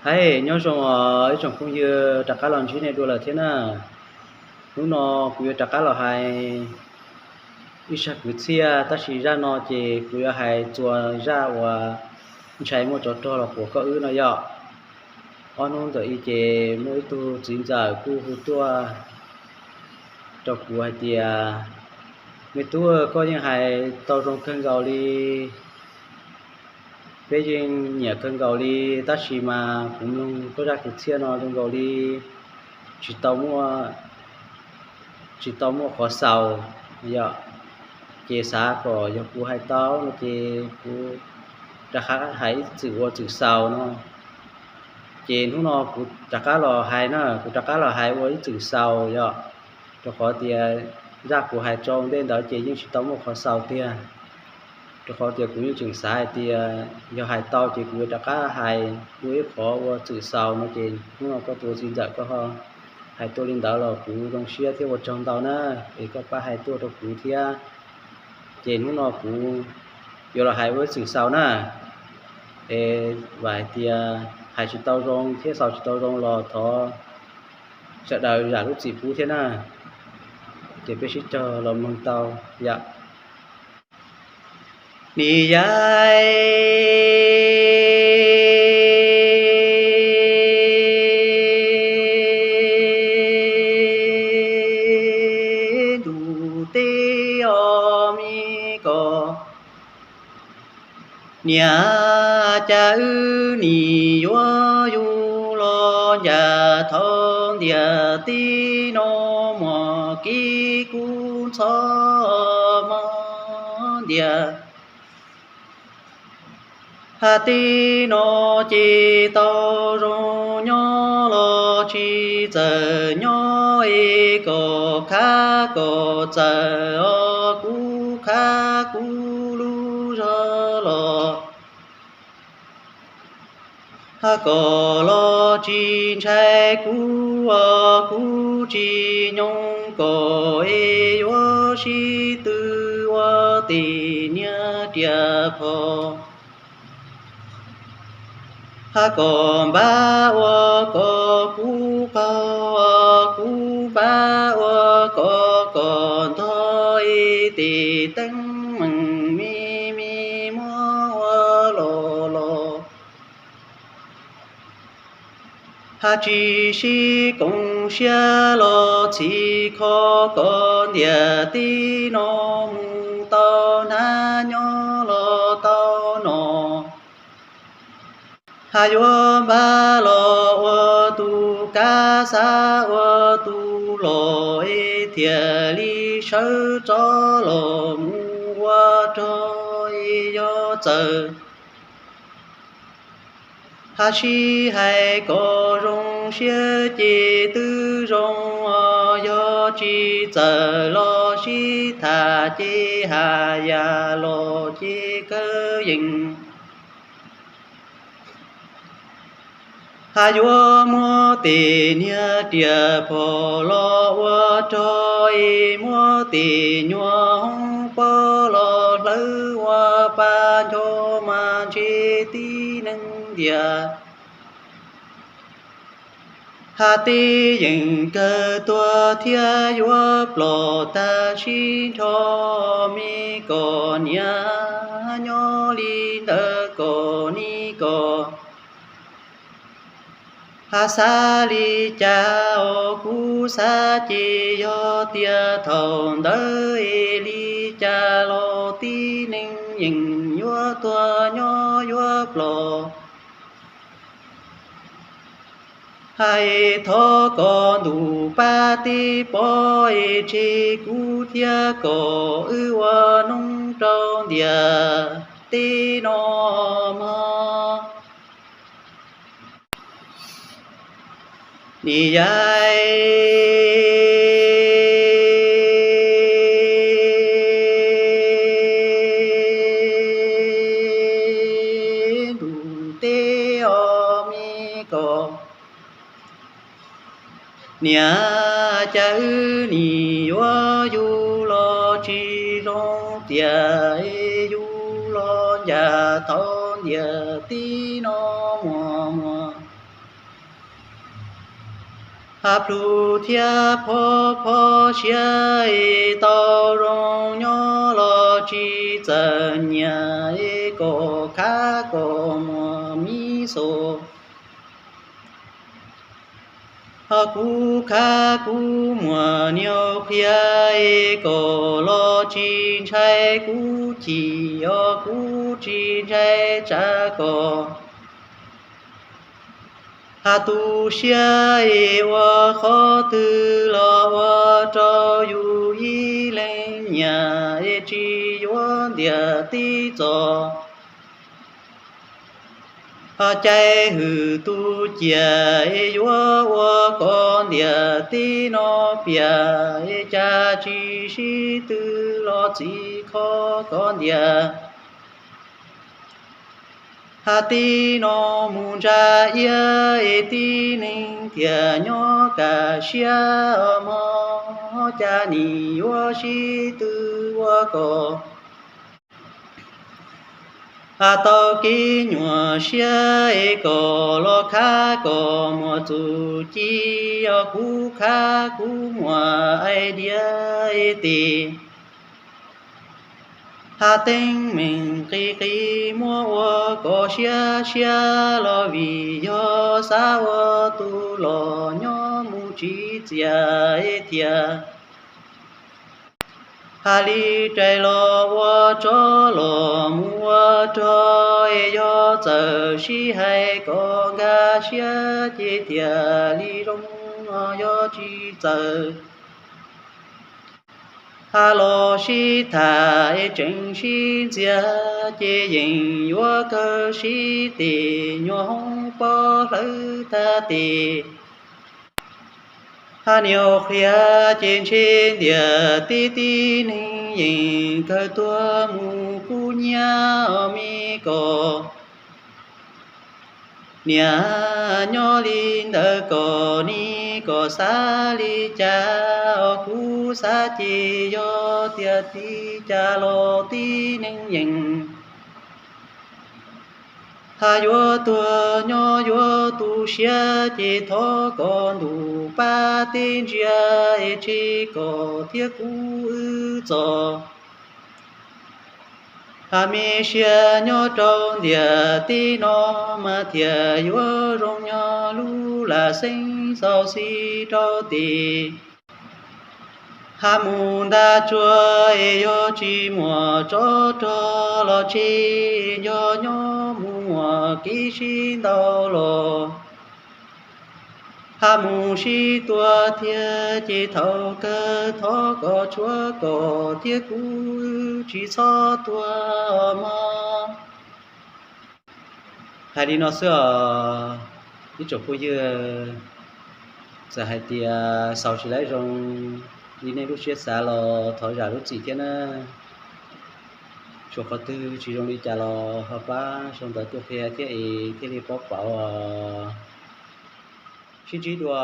Aib, nyob zoo os ib tsoom phooj ywg, rov qab los ntsib nej dua lawm thiab na. Hnub no kuv yuav rov qab los hais ib zaj kwv txhiaj, tab sis zaj no ces kuv yuav hais txuas zaj uas ntshai muaj tsov rog los quas koj wb no yom. Ob hnub ntawm i ces muaj ib tug txiv ntxawm kuj hu tuaj rau kuv hais tias, me tub, koj yeej hais tau zoo kawg nkaus li, peb yeej nyiam kawg nkaus li, tab sis mas kuv mloog koj zaj kwv txhiaj no zoo nkaus li tsis tau muaj, tsis tau muaj qhov xaus yom. Ces xav kom yog kuv hais tau no ces kuv rov qab hais ib txwm ua txwm xaus no. Ces hnub no kuv rov qab los hais na, kuv rov qab los hais ua ib txwm xaus yom, rau qhov tias zaj kuv hais rau ntej ntawd ces yeej tsis tau muaj qhov xaus tiag. Rau qhov tias kuv yeej tseem xav hais tias yog hais tau ces kuv yuav rov qab hais ua ib qhov ua txwm xaus no ces hnub no koj tus txiv ntxawm koj ho hais tuaj li ntawd los kuv zoo siab thiab ua tsaug ntau na, es koj pab hais tuaj rau kuv thiab. Ces hnub no kuv yuav los hais ua ib txwm xaus na, es vam hais tias hais tsis tau zoo thiab xaus tsis tau zoo los thov sawv daws zam lub txim pub thiab na. Ces peb sib caug los mloog tau yom. Nim yaib ntuj teb os me kos, niam cas wb nim yuav yug los ncas thaum ntias tib no muaj kib kub ntxhov mog ntias. Hais tib no ces tau zoo nyob los tsis txawm nyob es kom khab kom txawm os kuv khab kuv lub zog los. Hab kom los tsis ntshai kuv os kuv tsis nyoo kom es yuav sib tw ua tim niag riam phom. Hab kom npab ua kom kuv qaug, kuv npab ua kom kom ntog es tes teeb meem me me muab ua los los. Hab tsis sib koom siab los txhim kho kom ntias tib no mus tau hnab nyob los tau no. Hab yuav npab los ua tus kab xav ua tus los es thiaj li sawv tso los mus ua rog es yog txawm hab sib hais kom zoo siab ces twb zoo os, yog tsis txawm los sib tham ces haj yam los ces kawg yeej hab yuav muab tes niag riam phom los ua rog es muab tes nyuag hoob pob los hlawv ua pa ncho mas ntshe tib neeg ntias hab tib yeem kawg tuag thiab yuav plom tag sib nrho. Me kom niam, nyob li ntawd kom nim kom hab xav li cas os, kuv xav ces yog tias thaum ntawd es li cas los tib neeg yeej yuav tuag nyob yuav plom. Hais thov kom ntuj pab tib pob es tseg kuv thiab kom wb ua noob rau ntiam teb no mog. Nim yaib ntuj teb os me kom, niam cas wb nim yuav yug los tsis zoo tiag, yug los ncas thaum ntiam teb no muag muag. Has plhus thiab phob phob siab es tau zoo nyob los tsis txawm nyiam es kom khab kom muag mib xus. Ho kuv khab kuv muag niag qhia es kom los tsis ntshai kuv chim, yog kuv tsis ntshai tsav kom. Has tu siab es ua qhov twg los ua rau yus ib leeg nyiam es tsis yuav ntiam tib txom. Ho cai hwm tu ciam es yuav ua kom ntiam tib no piam es cas tsis sib tw los txiv kho kom ntiam. Has tib no mus ntsa iab es tib neeg thiaj nyob kam siab os mog, cas nim yuav sib tw ua kom. Has tau kev nyuam siab es kom los khab kom muag txuj ci, yog kuv khab kuv muag ais diav es tes. Has teeb meem qis qis muab ua kom siab siab los vim yog xav ua tus los nyob mus tsis txias es thiaj. Has li rais los ua tsov los mus ua rog es yog txawm sib hais kom nkag siab ces thiaj li zoo, yog tsis txawm. Has los sib tham es tseem sib ntxias ces yeem yuav kawg sib tes, nyuag hoob pob hlawv tag tes. Has niag qhia ces ntshe ntiam tib tib neeg yeem kawg tuag mus kub hnyiab os me kom. Niam, nyob li ntawd kom ni kom xav li cas os, kuv xav ces yog tiag tib cas los tib neeg yeem. Has yuav tuag nyob yuav tu siab ces thov kom ntuj pab teb ntsia es tsis kom thiab kuv wb txom. Has me sia nyob rau ntiam teb no mas thiaj yuav zoo nyob lub lam xeeb xaus xis rau tim. Has mus nta tsuag es yog tsis muaj tsov rog los tseg, nco nyob mus muaj kev sib ntaus los. Has mus sib tua thiab ces thaum kawg thov kom tshuav kom thiab kuv tsis txhob tuag mog. Hais li no xwb os ib tsoom phooj ywg. Txawm hais tias xaus tsis laib zoo li nej lub siab xav los thov zam lub txim thiab na. Tsuas qhov twg tsis zoo li cas los ho pab sau ntawv tuaj qhia thiab es thiaj li paub pauv os. Sib ntsib dua.